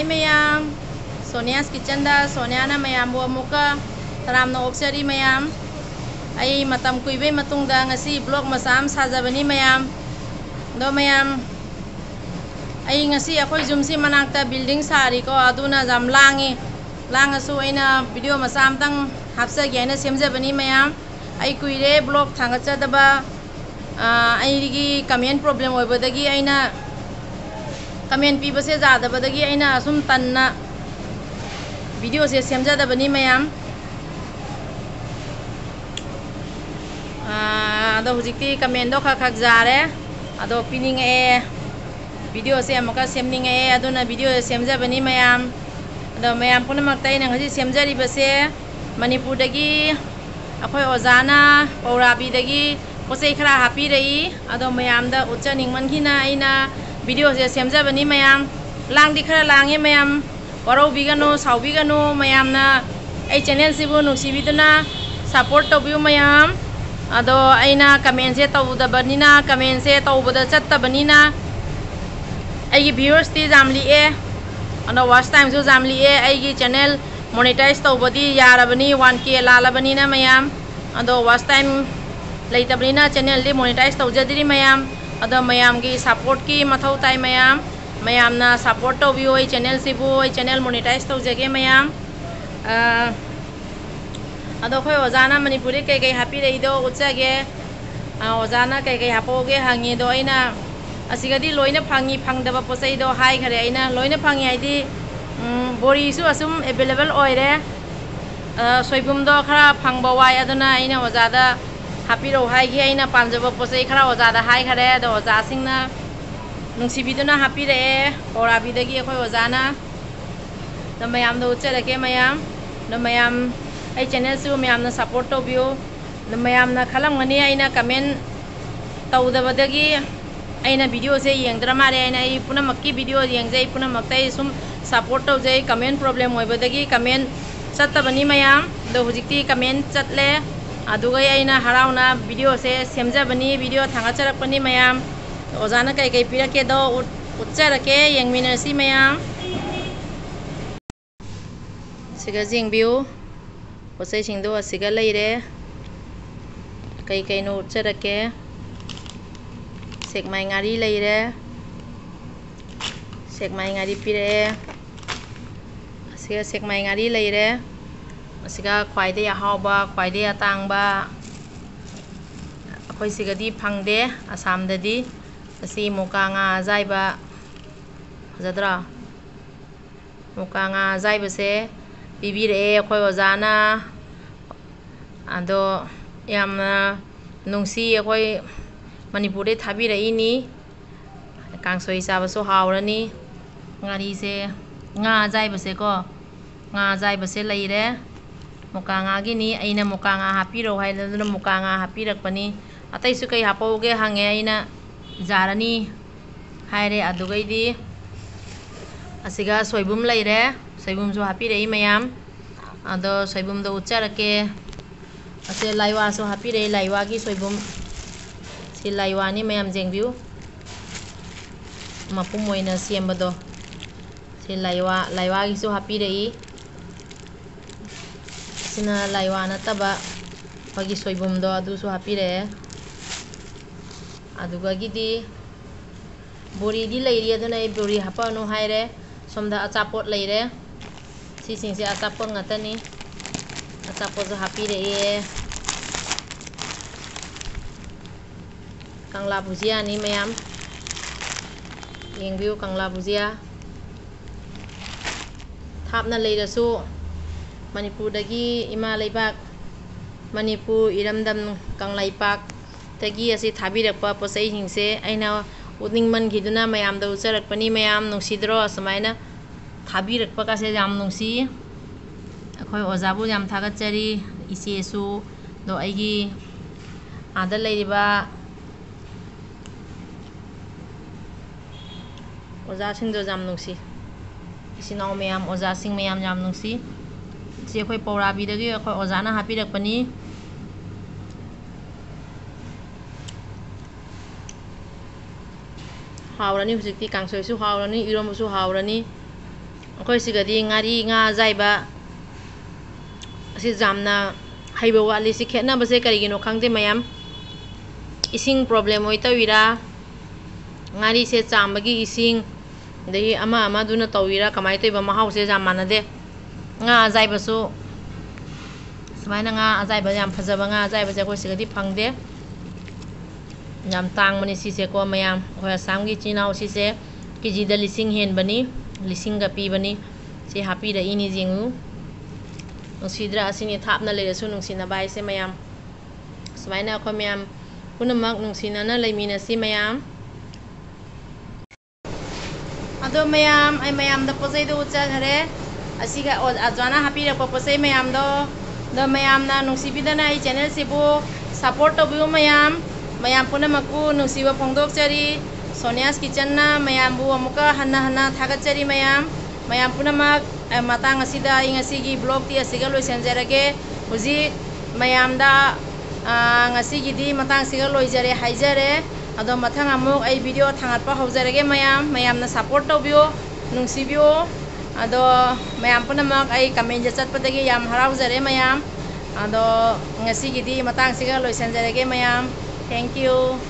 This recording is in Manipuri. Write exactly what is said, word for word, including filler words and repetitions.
ꯃꯌꯥꯝ, Sonia's Kitchenꯗ ꯁꯣꯅꯤꯌꯥꯅ ꯃꯌꯥꯝꯕꯨ ꯑꯃꯨꯛꯀ ꯇꯔꯥꯝꯅ ꯑꯣꯛꯆꯔꯤ ꯃꯌꯥꯝ꯫ ꯑꯩ ꯃꯇꯝ ꯀꯨꯏꯕꯩ ꯃꯇꯨꯡꯗ ꯉꯁꯤ vlog ꯃꯆꯥ ꯑꯃ ꯁꯥꯖꯕꯅꯤ ꯃꯌꯥꯝ꯫ ꯑꯗꯣ ꯃꯌꯥꯝ, ꯑꯩ ꯉꯁꯤ ꯑꯩꯈꯣꯏ ꯌꯨꯝꯁꯤ ꯃꯅꯥꯛꯇ building ꯁꯥꯔꯤꯀꯣ, ꯑꯗꯨꯅ ꯌꯥꯝ ꯂꯥꯡꯉꯤ꯫ ꯂꯥꯡꯉꯁꯨ ꯑꯩꯅ video ꯃꯆꯥ ꯑꯃꯇꯪ ꯍꯥꯞꯆꯒꯦ ꯍꯥꯏꯅ ꯁꯦꯝꯖꯕꯅꯤ ꯃꯌꯥꯝ꯫ ꯑꯩ ꯀꯨꯏꯔꯦ vlog ꯊꯥꯡꯒꯠꯆꯗꯕ꯫ ꯑꯥ, ꯑꯩꯒꯤ comment problem ꯑꯣꯏꯕꯗꯒꯤ ꯑꯩꯅ comment ꯄꯤꯕꯁꯦ ꯌꯥꯗꯕꯗꯒꯤ ꯑꯩꯅ ꯑꯁꯨꯝ ꯇꯟꯅ videoꯁꯦ ꯁꯦꯝꯖꯗꯕꯅꯤ ꯃꯌꯥꯝ꯫ ꯑꯥ, ꯑꯗꯣ ꯍꯧꯖꯤꯛꯇꯤ commentꯗꯣ ꯈꯔ ꯈꯔ ꯌꯥꯔꯦ꯫ ꯑꯗꯣ ꯄꯤꯅꯤꯡꯉꯛꯑꯦ꯫ Videoꯁꯦ ꯑꯃꯨꯛꯀ ꯁꯦꯝꯅꯤꯡꯉꯛꯑꯦ꯫ ꯑꯗꯨꯅ videoꯁꯦ ꯁꯦꯝꯖꯕꯅꯤ ꯃꯌꯥꯝ꯫ ꯑꯗꯣ ꯃꯌꯥꯝ ꯄꯨꯝꯅꯃꯛꯇ ꯑꯩꯅ ꯉꯁꯤ ꯁꯦꯝꯖꯔꯤꯕꯁꯦ ꯃꯅꯤꯄꯨꯔꯗꯒꯤ ꯑꯩꯈꯣꯏ ꯑꯣꯖꯥꯅ ꯄꯧꯔꯥꯕꯤꯗꯒꯤ ꯄꯣꯠ ꯆꯩ ꯈꯔ ꯍꯥꯞꯄꯤꯔꯛꯏ꯫ ꯑꯗꯣ ꯃꯌꯥꯝꯗ ꯎꯠꯆꯅꯤꯡꯃꯟꯈꯤꯅ ꯑꯩꯅ videoꯁꯦ ꯁꯦꯝꯖꯕꯅꯤ ꯃꯌꯥꯝ꯫ ꯂꯥꯡꯗꯤ ꯈꯔ ꯂꯥꯡꯉꯦ ꯃꯌꯥꯝ, ꯋꯥꯔꯧꯕꯤꯒꯅꯨ, ꯁꯥꯎꯕꯤꯒꯅꯨ꯫ ꯃꯌꯥꯝꯅ ꯑꯩ channelꯁꯤꯕꯨ ꯅꯨꯡꯁꯤꯕꯤꯗꯨꯅ support ꯇꯧꯕꯤꯌꯨ ꯃꯌꯥꯝ꯫ ꯑꯗꯣ ꯑꯩꯅ commentꯁꯦ ꯇꯧꯗꯕꯅꯤꯅ, commentꯁꯦ ꯇꯧꯕꯗ ꯆꯠꯇꯕꯅꯤꯅ ꯑꯩꯒꯤ viewersꯇꯤ ꯌꯥꯝ ꯂꯤꯛꯑꯦ꯫ ꯑꯗꯣ watch timeꯁꯨ ꯌꯥꯝ ꯂꯤꯛꯑꯦ꯫ ꯑꯩꯒꯤ channel monetize ꯇꯧꯕꯗꯤ ꯌꯥꯔꯕꯅꯤ, one K ꯂꯥꯜꯂꯕꯅꯤꯅ ꯃꯌꯥꯝ꯫ ꯑꯗꯣ watch time ꯂꯩꯇꯕꯅꯤꯅ channelꯗꯤ monetize ꯇꯧꯖꯗ꯭ꯔꯤ ꯃꯌꯥꯝ꯫ ꯑꯗꯣ ꯃꯌꯥꯝꯒꯤ supportꯀꯤ ꯃꯊꯧ ꯇꯥꯏ ꯃꯌꯥꯝ꯫ ꯃꯌꯥꯝꯅ support ꯇꯧꯕꯤꯌꯨ ꯑꯩ channelꯁꯤꯕꯨ꯫ ꯑꯩ channel monetize ꯇꯧꯖꯒꯦ ꯃꯌꯥꯝ꯫ ꯑꯥ, ꯑꯗꯣ ꯑꯩꯈꯣꯏ ꯑꯣꯖꯥꯅ ꯃꯅꯤꯄꯨꯔꯗ ꯀꯩꯀꯩ ꯍꯥꯞꯄꯤꯔꯛꯏꯗꯣ ꯎꯠꯆꯒꯦ꯫ ꯑꯥ, ꯑꯣꯖꯥꯅ ꯀꯩꯀꯩ ꯍꯥꯞꯄꯛꯎꯒꯦ ꯍꯪꯉꯤ꯫ ꯑꯗꯣ ꯑꯩꯅ ꯑꯁꯤꯒꯗꯤ ꯂꯣꯏꯅ ꯐꯪꯉꯤ, ꯐꯪꯗꯕ ꯄꯣꯠ ꯆꯩꯗꯣ ꯍꯥꯏꯈꯔꯦ꯫ ꯑꯩꯅ ꯂꯣꯏꯅ ꯐꯪꯉꯤ ꯍꯥꯏꯗꯤ, ꯎꯝ, ꯕꯣꯔꯤꯁꯨ ꯑꯁꯨꯝ available ꯑꯣꯏꯔꯦ꯫ ꯑꯥ, ꯁꯣꯏꯕꯨꯝꯗꯣ ꯈꯔ ꯐꯪꯕ ꯋꯥꯏ, ꯑꯗꯨꯅ ꯑꯩꯅ ꯑꯣꯖꯥꯗ ꯍꯥꯞꯄꯤꯔꯛꯎ ꯍꯥꯏꯈꯤ꯫ ꯑꯩꯅ ꯄꯥꯝꯖꯕ ꯄꯣꯠ ꯆꯩ ꯈꯔ ꯑꯣꯖꯥꯗ ꯍꯥꯏꯈꯔꯦ꯫ ꯑꯗꯣ ꯑꯣꯖꯥꯁꯤꯡꯅ ꯅꯨꯡꯁꯤꯕꯤꯗꯨꯅ ꯍꯥꯞꯄꯤꯔꯛꯑꯦ, ꯄꯧꯔꯥꯕꯤꯗꯒꯤ ꯑꯩꯈꯣꯏ ꯑꯣꯖꯥꯅ꯫ ꯑꯗꯣ ꯃꯌꯥꯝꯗ ꯎꯠꯆꯔꯛꯀꯦ ꯃꯌꯥꯝ꯫ ꯑꯗꯣ ꯃꯌꯥꯝ, ꯑꯩ channelꯁꯨ ꯃꯌꯥꯝꯅ support ꯇꯧꯕꯤꯌꯨ꯫ ꯑꯗꯣ ꯃꯌꯥꯝꯅ ꯈꯜꯂꯝꯒꯅꯤ ꯑꯩꯅ comment ꯇꯧꯗꯕꯗꯒꯤ ꯑꯩꯅ videoꯁꯦ ꯌꯦꯡꯗ꯭ꯔ ꯃꯥꯜꯂꯦ ꯍꯥꯏꯅ꯫ ꯑꯩ ꯄꯨꯝꯅꯃꯛꯀꯤ video ꯌꯦꯡꯖꯩ, ꯄꯨꯝꯅꯃꯛꯇ ꯑꯩ ꯁꯨꯝ support ꯇꯧꯖꯩ꯫ Comment problem ꯑꯣꯏꯕꯗꯒꯤ comment ꯆꯠꯇꯕꯅꯤ ꯃꯌꯥꯝ꯫ ꯑꯗꯣ ꯍꯧꯖꯤꯛꯇꯤ comment ꯆꯠꯂꯦ꯫ ꯑꯗꯨꯒ ꯑꯩꯅ ꯍꯔꯥꯎꯅ videoꯁꯦ ꯁꯦꯝꯖꯕꯅꯤ, video ꯊꯥꯡꯒꯠꯆꯔꯛꯄꯅꯤ ꯃꯌꯥꯝ꯫ ꯑꯣꯖꯥꯅ ꯀꯩꯀꯩ ꯄꯤꯔꯛꯀꯦꯗꯣ ꯎꯠ-, ꯎꯠꯆꯔꯛꯀꯦ, ꯌꯦꯡꯃꯤꯟꯅꯁꯤ ꯃꯌꯥꯝ꯫ ꯁꯤꯒ ꯌꯦꯡꯕꯤꯌꯨ, ꯄꯣꯠ ꯆꯩꯁꯤꯡꯗꯣ ꯑꯁꯤꯒ ꯂꯩꯔꯦ꯫ ꯀꯩ ꯀꯩꯅꯣ ꯎꯠꯆꯔꯛꯀꯦ꯫ ꯁꯦꯛꯃꯥꯏ ꯉꯥꯔꯤ ꯂꯩꯔꯦ, ꯁꯦꯛꯃꯥꯏ ꯉꯥꯔꯤ ꯄꯤꯔꯛꯑꯦ꯫ ꯑꯁꯤꯒ ꯁꯦꯛꯃꯥꯏ ꯉꯥꯔꯤ ꯂꯩꯔꯦ꯫ ꯑꯁꯤꯒ ꯈ꯭ꯋꯥꯏꯗꯒꯤ ꯑꯍꯥꯎꯕ, ꯈ꯭ꯋꯥꯏꯗꯒꯤ ꯑꯇꯥꯡꯕ, ꯑꯩꯈꯣꯏ ꯁꯤꯒꯗꯤ ꯐꯪꯗꯦ ꯑꯁꯥꯝꯗꯗꯤ꯫ ꯑꯁꯤ ꯃꯨꯀꯥ ꯉꯥ ꯑꯌꯥꯏꯕ, ꯐꯖꯗ꯭ꯔꯣ? ꯃꯨꯀꯥ ꯉꯥ ꯑꯌꯥꯏꯕꯁꯦ ꯄꯤꯕꯤꯔꯛꯑꯦ ꯑꯩꯈꯣꯏ ꯑꯣꯖꯥꯅ꯫ ꯑꯗꯣ ꯌꯥꯝꯅ ꯅꯨꯡꯁꯤ, ꯑꯩꯈꯣꯏ ꯃꯅꯤꯄꯨꯔꯗꯩ ꯊꯥꯕꯤꯔꯛꯏꯅꯤ꯫ ꯀꯥꯡꯁꯣꯏ ꯆꯥꯕꯁꯨ ꯍꯥꯎꯔꯅꯤ꯫ ꯉꯥꯔꯤꯁꯦ, ꯉꯥ ꯑꯌꯥꯏꯕꯁꯦꯀꯣ, ꯉꯥ ꯑꯌꯥꯏꯕꯁꯦ ꯂꯩꯔꯦ꯫ ꯃꯨꯀꯥ ꯉꯥꯒꯤꯅꯤ, ꯑꯩꯅ ꯃꯨꯀꯥ ꯉꯥ ꯍꯥꯞꯄꯤꯔꯛꯑꯣ ꯍꯥꯏꯗꯅ ꯃꯨꯀꯥ ꯉꯥ ꯍꯥꯞꯄꯤꯔꯛꯄꯅꯤ꯫ ꯑꯇꯩꯁꯨ ꯀꯩ ꯍꯥꯞꯄꯛꯎꯒꯦ ꯍꯪꯉꯦ, ꯑꯩꯅ ꯖꯥꯔ ꯑꯅꯤ ꯍꯥꯏꯔꯦ꯫ ꯑꯗꯨꯒꯩꯗꯤ ꯑꯁꯤꯒ ꯁꯣꯏꯕꯨꯝ ꯂꯩꯔꯦ, ꯁꯣꯏꯕꯨꯝꯁꯨ ꯍꯥꯞꯄꯤꯔꯛꯏ ꯃꯌꯥꯝ꯫ ꯑꯗꯣ ꯁꯣꯏꯕꯨꯝꯗꯣ ꯎꯠꯆꯔꯛꯀꯦ꯫ ꯑꯁꯦ ꯂꯥꯏꯋꯥꯁꯨ ꯍꯥꯞꯄꯤꯔꯛꯑꯦ, ꯂꯥꯏꯋꯥꯒꯤ ꯁꯣꯏꯕꯨꯝ꯫ ꯁꯤ ꯂꯥꯏꯋꯥꯅꯤ ꯃꯌꯥꯝ ꯌꯦꯡꯕꯤꯌꯨ꯫ ꯃꯄꯨꯝ ꯑꯣꯏꯅ ꯁꯦꯝꯕꯗꯣ꯫ ꯁꯤ ꯂꯥꯏꯋꯥ, ꯂꯥꯏꯋꯥꯒꯤꯁꯨ ꯍꯥꯞꯄꯤꯔꯛꯏ꯫ ꯁꯤꯅ ꯂꯥꯏꯋꯥ ꯅꯠꯇꯕ ꯑꯩꯈꯣꯏꯒꯤ ꯁꯣꯏꯕꯨꯝꯗꯣ, ꯑꯗꯨꯁꯨ ꯍꯥꯞꯄꯤꯔꯛꯑꯦ꯫ ꯑꯗꯨꯗꯒꯤꯗꯤ ꯕꯣꯔꯤꯗꯤ ꯂꯩꯔꯤ, ꯑꯗꯨꯅ ꯑꯩ ꯕꯣꯔꯤ ꯍꯥꯞꯄꯛꯑꯅꯨ ꯍꯥꯏꯔꯦ꯫ ꯁꯣꯝꯗ ꯑꯆꯥꯄꯣꯠ ꯂꯩꯔꯦ꯫ ꯁꯤꯁꯤꯡꯁꯦ ꯑꯆꯥꯄꯣꯠ ꯉꯥꯛꯇꯅꯤ꯫ ꯑꯆꯥꯄꯣꯠꯁꯨ ꯍꯥꯞꯄꯤꯔꯛꯑꯦ꯫ ꯀꯪꯂꯥ ꯕꯨꯖꯤꯌꯥꯅꯤ ꯃꯌꯥꯝ꯫ ꯌꯦꯡꯕꯤꯌꯨ, ꯀꯪꯂꯥ ꯕꯨꯖꯤꯌꯥ꯫ ꯊꯥꯞꯅ ꯂꯩꯔꯁꯨ ꯃꯅꯤꯄꯨꯔꯗꯒꯤ, ꯏꯃꯥ ꯂꯩꯕꯥꯛ ꯃꯅꯤꯄꯨꯔ ꯏꯔꯝꯗꯝ ꯀꯪꯂꯩꯄꯥꯛꯇꯒꯤ ꯑꯁꯤ ꯊꯥꯕꯤꯔꯛꯄ ꯄꯣꯠ ꯆꯩꯁꯤꯡꯁꯦ ꯑꯩꯅ ꯎꯠꯅꯤꯡꯃꯟꯈꯤꯗꯨꯅ ꯃꯌꯥꯝꯗ ꯎꯠꯆꯔꯛꯄꯅꯤ꯫ ꯃꯌꯥꯝ ꯅꯨꯡꯁꯤꯗ꯭ꯔꯣ? ꯑꯁꯨꯃꯥꯏꯅ ꯊꯥꯕꯤꯔꯛꯄꯒꯁꯦ ꯌꯥꯝ ꯅꯨꯡꯁꯤ꯫ ꯑꯩꯈꯣꯏ ꯑꯣꯖꯥꯕꯨ ꯌꯥꯝ ꯊꯥꯒꯠꯆꯔꯤ꯫ ꯏꯆꯦꯁꯨ, ꯑꯗꯣ ꯑꯩꯒꯤ ꯑꯥꯗ ꯂꯩꯔꯤꯕ ꯑꯣꯖꯥꯁꯤꯡꯗꯣ ꯌꯥꯝ ꯅꯨꯡꯁꯤ꯫ ꯏꯆꯤꯟ ꯏꯅꯥꯎ ꯃꯌꯥꯝ, ꯑꯣꯖꯥꯁꯤꯡ ꯃꯌꯥꯝ ꯌꯥꯝ ꯅꯨꯡꯁꯤ꯫ ꯁꯤ ꯑꯩꯈꯣꯏ ꯄꯧꯔꯥꯕꯤꯗꯒꯤ ꯑꯩꯈꯣꯏ ꯑꯣꯖꯥꯅ ꯍꯥꯞꯄꯤꯔꯛꯄꯅꯤ꯫ ꯍꯥꯎꯔꯅꯤ ꯍꯧꯖꯤꯛꯇꯤ, ꯀꯥꯡꯁꯣꯏꯁꯨ ꯍꯥꯎꯔꯅꯤ, ꯏꯔꯣꯝꯕꯁꯨ ꯍꯥꯎꯔꯅꯤ꯫ ꯑꯩꯈꯣꯏ ꯁꯤꯒꯗꯤ ꯉꯥꯔꯤ, ꯉꯥ ꯑꯌꯥꯏꯕ, ꯁꯤ ꯌꯥꯝꯅ ꯍꯩꯕ ꯋꯥꯠꯂꯤ꯫ ꯁꯤ ꯈꯦꯠꯅꯕꯁꯦ ꯀꯔꯤꯒꯤꯅꯣ ꯈꯪꯗꯦ ꯃꯌꯥꯝ꯫ ꯏꯁꯤꯡ problem ꯑꯣꯏ ꯇꯧꯔꯤꯔꯥ? ꯉꯥꯔꯤꯁꯦ ꯆꯥꯝꯕꯒꯤ ꯏꯁꯤꯡ, ꯑꯗꯒꯤ ꯑꯃ ꯑꯃꯗꯨꯅ ꯇꯧꯔꯤꯔꯥ? ꯀꯃꯥꯏꯅ ꯇꯧꯔꯤꯕ? ꯃꯍꯥꯎꯁꯦ ꯌꯥꯝ ꯃꯥꯟꯅꯗꯦ꯫ ꯉꯥ ꯑꯖꯥꯏꯕꯁꯨ, ꯁꯨꯃꯥꯏꯅ ꯉꯥ ꯑꯖꯥꯏꯕ ꯌꯥꯝ ꯐꯖꯕ ꯉꯥ ꯑꯖꯥꯏꯕꯁꯦ ꯑꯩꯈꯣꯏ ꯁꯤꯒꯗꯤ ꯐꯪꯗꯦ꯫ ꯌꯥꯝ ꯇꯥꯡꯕꯅꯤ ꯁꯤꯁꯦꯀꯣ ꯃꯌꯥꯝ꯫ ꯑꯩꯈꯣꯏ ꯑꯁꯥꯝꯒꯤ ꯏꯆꯤꯜ ꯏꯅꯥꯎ ꯁꯤꯁꯦ KGꯗ ꯂꯤꯁꯤꯡ ꯍꯦꯟꯕꯅꯤ, ꯂꯤꯁꯤꯡꯒ ꯄꯤꯕꯅꯤ꯫ ꯁꯤ ꯍꯥꯞꯄꯤꯔꯛꯏꯅꯤ ꯌꯦꯡꯉꯨ꯫ ꯅꯨꯡꯁꯤꯗ꯭ꯔꯥ? ꯑꯁꯤꯅꯤ ꯊꯥꯞꯅ ꯂꯩꯔꯁꯨ ꯅꯨꯡꯁꯤꯅꯕ ꯍꯥꯏꯁꯦ ꯃꯌꯥꯝ꯫ ꯁꯨꯃꯥꯏꯅ ꯑꯩꯈꯣꯏ ꯃꯌꯥꯝ ꯄꯨꯝꯅꯃꯛ ꯅꯨꯡꯁꯤꯅꯅ ꯂꯩꯃꯤꯟꯅꯁꯤ ꯃꯌꯥꯝ꯫ ꯑꯗꯣ ꯃꯌꯥꯝ, ꯑꯩ ꯃꯌꯥꯝꯗ ꯄꯣꯠ ꯆꯩꯗꯣ ꯎꯠꯆꯈ꯭ꯔꯦ꯫ ꯑꯁꯤꯒ ꯑꯣ-, ꯑꯖ꯭ꯋꯥꯅ ꯍꯥꯞꯄꯤꯔꯛꯄ ꯄꯣꯠ ꯆꯩ ꯃꯌꯥꯝꯗꯣ꯫ ꯑꯗꯣ ꯃꯌꯥꯝꯅ ꯅꯨꯡꯁꯤꯕꯤꯗꯅ ꯑꯩ channelꯁꯤꯕꯨ support ꯇꯧꯕꯤꯌꯨ ꯃꯌꯥꯝ꯫ ꯃꯌꯥꯝ ꯄꯨꯝꯅꯃꯛꯄꯨ ꯅꯨꯡꯁꯤꯕ ꯐꯣꯡꯗꯣꯛꯆꯔꯤ꯫ Sonia's Kitchenꯅ ꯃꯌꯥꯝꯕꯨ ꯑꯃꯨꯛꯀ ꯍꯟꯅ ꯍꯟꯅ ꯊꯥꯒꯠꯆꯔꯤ ꯃꯌꯥꯝ꯫ ꯃꯌꯥꯝ ꯄꯨꯝꯅꯃꯛ, ꯑ, ꯃꯇꯥꯡ ꯑꯁꯤꯗ ꯑꯩ ꯉꯁꯤꯒꯤ vlogꯇꯤ ꯑꯁꯤꯒ ꯂꯣꯏꯁꯤꯟꯖꯔꯒꯦ꯫ ꯍꯧꯖꯤꯛ ꯃꯌꯥꯝꯗ, ꯑ, ꯉꯁꯤꯒꯤꯗꯤ ꯃꯇꯥꯡꯁꯤꯒ ꯂꯣꯏꯖꯔꯦ ꯍꯥꯏꯖꯔꯦ꯫ ꯑꯗꯣ ꯃꯊꯪ ꯑꯃꯨꯛ ꯑꯩ video ꯊꯥꯡꯒꯠꯄ ꯍꯧꯖꯔꯒꯦ ꯃꯌꯥꯝ꯫ ꯃꯌꯥꯝꯅ support ꯇꯧꯕꯤꯌꯨ, ꯅꯨꯡꯁꯤꯕꯤꯌꯨ꯫ ꯑꯗꯣ ꯃꯌꯥꯝ ꯄꯨꯝꯅꯃꯛ ꯑꯩ commentꯗ ꯆꯠꯄꯗꯒꯤ ꯌꯥꯝ ꯍꯔꯥꯎꯖꯔꯦ ꯃꯌꯥꯝ꯫ ꯑꯗꯣ ꯉꯁꯤꯒꯤꯗꯤ ꯃꯇꯥꯡꯁꯤꯒ ꯂꯣꯏꯁꯤꯟꯖꯔꯒꯦ ꯃꯌꯥꯝ꯫ Thank you꯫